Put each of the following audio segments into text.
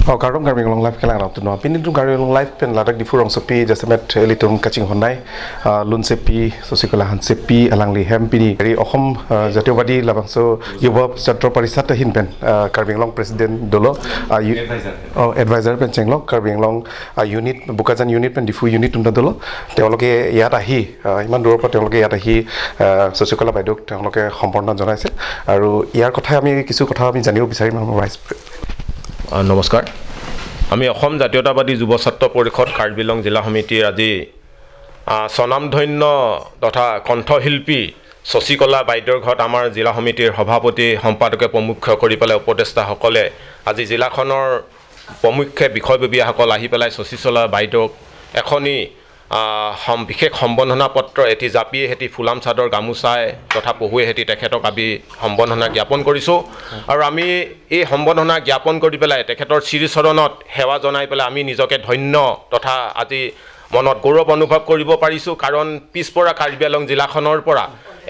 Karong Karbi Anglong live kelang tu no pinin tu Karbi Anglong live pen ladak di furong sopi jasemet elitum kaching honai lun sepi Sashikala Hansepi alang li hem pini dari Asom Jatiyabadi labangso Yuba Chhatra Parishad hin pen Karbi Anglong president dolo advisor pen chenglong Karbi Anglong unit Bokajan unit pen Diphu unit tunda dolo তেওঁলোকে ইয়াত আহি ইমান দূৰৰ পৰা তেওঁলোকে ইয়াত আহি শশীকলা বাইদেউক তেওঁলোকে সম্বৰ্ধনা জনাইছে আৰু ইয়াৰ কথা আমি কিছু কথা আমি জানিব বিচাৰিম আমাৰ ভাইচ। নমস্কাৰ, আমি অসম জাতীয়তাবাদী যুৱ ছাত্ৰ পৰিষদ কাৰ্বি আংলং জিলা সমিতিৰ আজি স্বনামধন্য তথা কণ্ঠশিল্পী শশীকলা বাইদেউৰ ঘৰত আমাৰ জিলা সমিতিৰ সভাপতি সম্পাদকে প্ৰমুখ্য কৰি পেলাই উপদেষ্টাসকলে আজি জিলাখনৰ প্ৰমুখ্যে বিষয়ববীয়াসকল আহি পেলাই শশীকলা বাইদেউক এখনি বিশেষ সম্বৰ্ধনা পত্ৰ এটি জাপিয়ে সেতি ফুলাম চাদৰ গামোচাই তথা পহুৱে সেতি তেখেতক আমি সম্বৰ্ধনা জ্ঞাপন কৰিছোঁ আৰু আমি এই সম্বৰ্ধনা জ্ঞাপন কৰি পেলাই তেখেতৰ শ্ৰীচৰণত সেৱা জনাই পেলাই আমি নিজকে ধন্য তথা আজি মনত গৌৰৱ অনুভৱ কৰিব পাৰিছোঁ। কাৰণ পিছপৰা কাৰ্বি আংলং জিলাখনৰ পৰা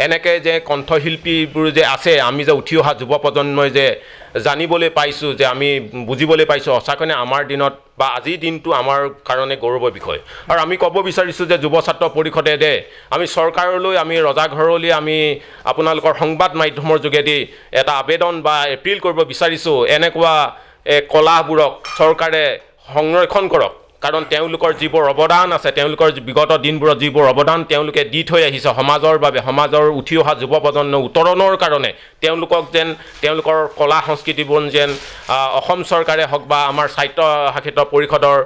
এনেকৈ যে কণ্ঠশিল্পীবোৰ যে আছে, আমি যে উঠি অহা যুৱ প্ৰজন্মই যে জানিবলৈ পাইছোঁ, যে আমি বুজিবলৈ পাইছোঁ, সঁচাকৈয়ে আমাৰ দিনত বা আজিৰ দিনটো আমাৰ কাৰণে গৌৰৱৰ বিষয়। আৰু আমি ক'ব বিচাৰিছোঁ যে যুৱ ছাত্ৰ পৰিষদে যে আমি চৰকাৰলৈ, আমি ৰজাঘৰলৈ আমি আপোনালোকৰ সংবাদ মাধ্যমৰ যোগেদি এটা আবেদন বা এপিল কৰিব বিচাৰিছোঁ, এনেকুৱা কলাবোৰক চৰকাৰে সংৰক্ষণ কৰক। কাৰণ তেওঁলোকৰ যিবোৰ অৱদান আছে, তেওঁলোকৰ বিগত দিনবোৰত যিবোৰ অৱদান তেওঁলোকে দি থৈ আহিছে সমাজৰ বাবে, সমাজৰ উঠি অহা যুৱ প্ৰজন্ম উত্তৰণৰ কাৰণে তেওঁলোকক যেন তেওঁলোকৰ কলা সংস্কৃতিবোৰ যেন অসম চৰকাৰে হওক বা আমাৰ স্বায়ত্তশাসিত পৰিষদৰ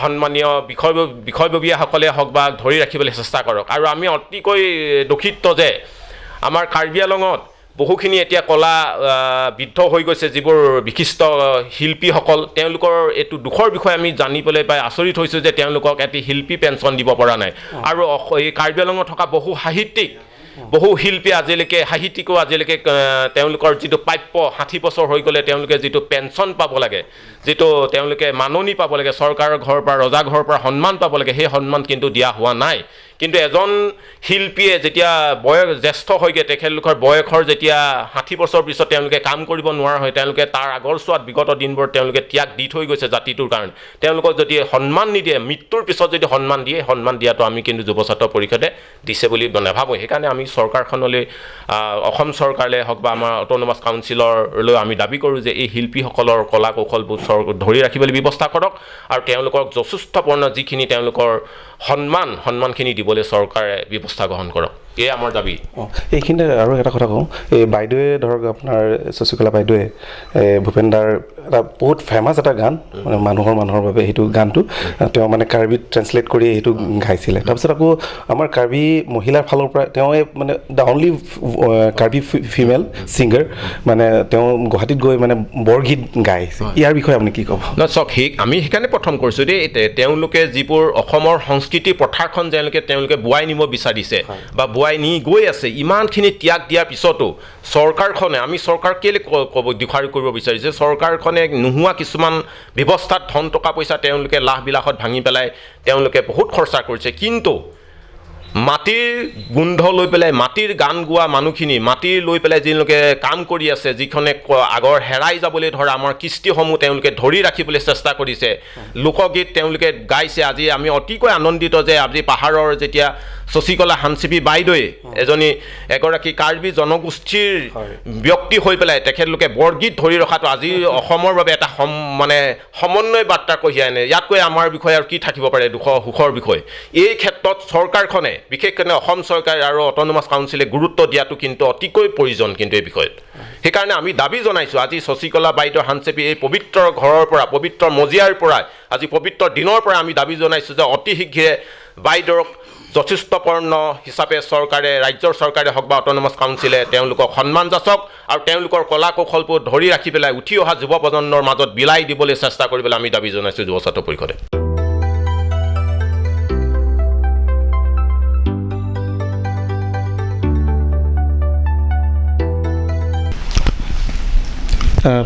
সন্মানীয় বিষয়ববীয়াসকলে হওক বা ধৰি ৰাখিবলৈ চেষ্টা কৰক। আৰু আমি অতিকৈ দুখিত যে আমাৰ কাৰ্বি আংলঙত বহুখিনি এতিয়া কলা বৃদ্ধ হৈ গৈছে, যিবোৰ বিশিষ্ট শিল্পীসকল, তেওঁলোকৰ এইটো দুখৰ বিষয়ে আমি জানিবলৈ পাই আচৰিত হৈছোঁ যে তেওঁলোকক এটি শিল্পী পেঞ্চন দিব পৰা নাই। আৰু এই কাৰ্বি আংলঙত থকা বহু সাহিত্যিক, বহু শিল্পী আজিলৈকে, সাহিত্যিকো আজিলৈকে তেওঁলোকৰ যিটো প্ৰাপ্য 60 বছৰ হৈ গ'লে তেওঁলোকে যিটো পেঞ্চন পাব লাগে, যিটো তেওঁলোকে মাননি পাব লাগে, চৰকাৰৰ ঘৰৰ পৰা, ৰজা ঘৰৰ পৰা সন্মান পাব লাগে, সেই সন্মান কিন্তু দিয়া হোৱা নাই। কিন্তু এজন শিল্পীয়ে যেতিয়া বয়স জ্যেষ্ঠ হয়গৈ, তেখেতলোকৰ বয়সৰ যেতিয়া 60 বছৰৰ পিছত তেওঁলোকে কাম কৰিব নোৱাৰা হয়, তেওঁলোকে তাৰ আগৰ চোৱাত বিগত দিনবোৰত তেওঁলোকে ত্যাগ দি থৈ গৈছে জাতিটোৰ কাৰণে, তেওঁলোকক যদি সন্মান নিদিয়ে, মৃত্যুৰ পিছত যদি সন্মান দিয়ে, সন্মান দিয়াটো আমি কিন্তু যুৱ ছাত্ৰ পৰিষদে দিছে বুলি নাভাবোঁ। সেইকাৰণে আমি চৰকাৰখনলৈ, অসম চৰকাৰলৈ হওক বা আমাৰ অট'নমাছ কাউন্সিললৈ আমি দাবী কৰোঁ যে এই শিল্পীসকলৰ কলা কৌশলবোৰ ধৰি ৰাখিবলৈ ব্যৱস্থা কৰক আৰু তেওঁলোকক যথেষ্টপূৰ্ণ যিখিনি তেওঁলোকৰ সন্মান, সন্মানখিনি দিবলৈ চৰকাৰে ব্যৱস্থা গ্ৰহণ কৰক, এয়ে আমাৰ দাবী। এইখিনিতে আৰু এটা কথা কওঁ, এই বাইদেৱে ধৰক আপোনাৰ শশীকলা বাইদেৱে ভূপেন দাৰ এটা বহুত ফেমাছ এটা গান, মানে মানুহৰ মানুহৰ বাবে সেইটো গানটো তেওঁ মানে কাৰ্বিত ট্ৰেঞ্চলেট কৰি সেইটো গাইছিলে। তাৰপিছত আকৌ আমাৰ কাৰ্বি মহিলাৰ ফালৰ পৰা তেওঁ মানে the only Karbi female singer, মানে তেওঁ গুৱাহাটীত গৈ মানে বৰগীত গাইছে। ইয়াৰ বিষয়ে আপুনি কি ক'ব? ন চাওক, সেই আমি সেইকাৰণে প্ৰথম কৰিছোঁ দেই, তেওঁলোকে যিবোৰ অসমৰ সংস্কৃতি প্ৰথাখন তেওঁলোকে বোৱাই নিব বিচাৰিছে বা বোৱাই নি গৈ আছে, ইমানখিনি ত্যাগ দিয়াৰ পিছতো চৰকাৰখনে, আমি চৰকাৰক কেলৈ ক'ব দোষাৰোপ কৰিব বিচাৰিছে, চৰকাৰখনে নোহোৱা কিছুমান ব্যৱস্থাত ধন টকা পইচা তেওঁলোকে লাহ বিলাসত ভাঙি পেলাই তেওঁলোকে বহুত খৰচা কৰিছে, কিন্তু মাটিৰ গোন্ধ লৈ পেলাই মাটিৰ গান গোৱা মানুহখিনি, মাটিৰ লৈ পেলাই যিলোকে কাম কৰি আছে, যিখনে আগৰ হেৰাই যাবলৈ ধৰা আমাৰ কৃষ্টিসমূহ তেওঁলোকে ধৰি ৰাখিবলৈ চেষ্টা কৰিছে, লোকগীত তেওঁলোকে গাইছে। আজি আমি অতিকৈ আনন্দিত যে আজি পাহাৰৰ যেতিয়া শশীকলা হানচেপি বাইদেৱে এগৰাকী কাৰ্বি জনগোষ্ঠীৰ ব্যক্তি হৈ পেলাই তেখেতলোকে বৰগীত ধৰি ৰখাটো আজি অসমৰ বাবে এটা মানে সমন্বয় বাৰ্তা কঢ়িয়াই আনে। ইয়াতকৈ আমাৰ বিষয়ে আৰু কি থাকিব পাৰে দুখ সুখৰ বিষয়। এই ক্ষেত্ৰত চৰকাৰখনে, বিশেষকৈ অসম চৰকাৰ আৰু অট'নমাছ কাউন্সিলে গুৰুত্ব দিয়াটো কিন্তু অতিকৈ প্ৰয়োজন কিন্তু এই বিষয়ত। সেইকাৰণে আমি দাবী জনাইছোঁ আজি শশীকলা বাইদেউ হানচেপি এই পবিত্ৰ ঘৰৰ পৰা, পবিত্ৰ মজিয়াৰ পৰা, আজি পবিত্ৰ দিনৰ পৰা আমি দাবী জনাইছোঁ যে অতি শীঘ্ৰে বাইদেউক যথেষ্টপূৰ্ণ হিচাপে চৰকাৰে, ৰাজ্যৰ চৰকাৰে হওক বা অট'নমাছ কাউন্সিলে তেওঁলোকক সন্মান যাচক আৰু তেওঁলোকৰ কলা কৌশলবোৰ ধৰি ৰাখি পেলাই উঠি অহা যুৱ প্ৰজন্মৰ মাজত বিলাই দিবলৈ চেষ্টা কৰিবলৈ আমি দাবী জনাইছোঁ যুৱ ছাত্ৰ পৰিষদে।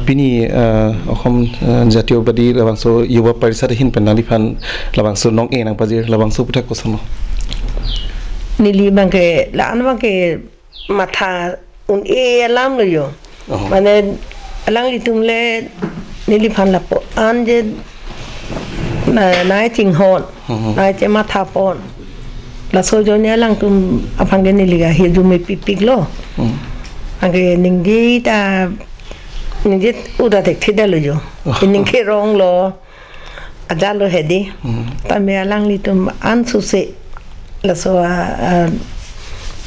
পিনি অসম জাতীয়বাদী লাবাংছো যুৱ পৰিষদ হিন পেনালি ফান লাবাংছো নং এ নাং পাজিৰ লাবাংছো পুথা কোসানো nili bangke laan bangke matha un e alam lo yo mane alang litum le nili phan lapo আন যে নাই চিংহন নাই যে মাথা pon la so jo nya lang tum apang ge niliga hi ju me pipik lo ange ninggi ta ninggi uda tek thida lo jo ningke rong lo aja lo hedi ta me alang li tum an su se la so a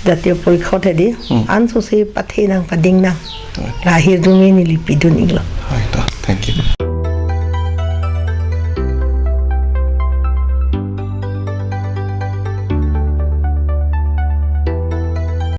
জাতীয় পৰিষদ হেদি আন চুচি পাথি নাং পাদিং নাং la hi ju me nili pidun iglo হয় তো।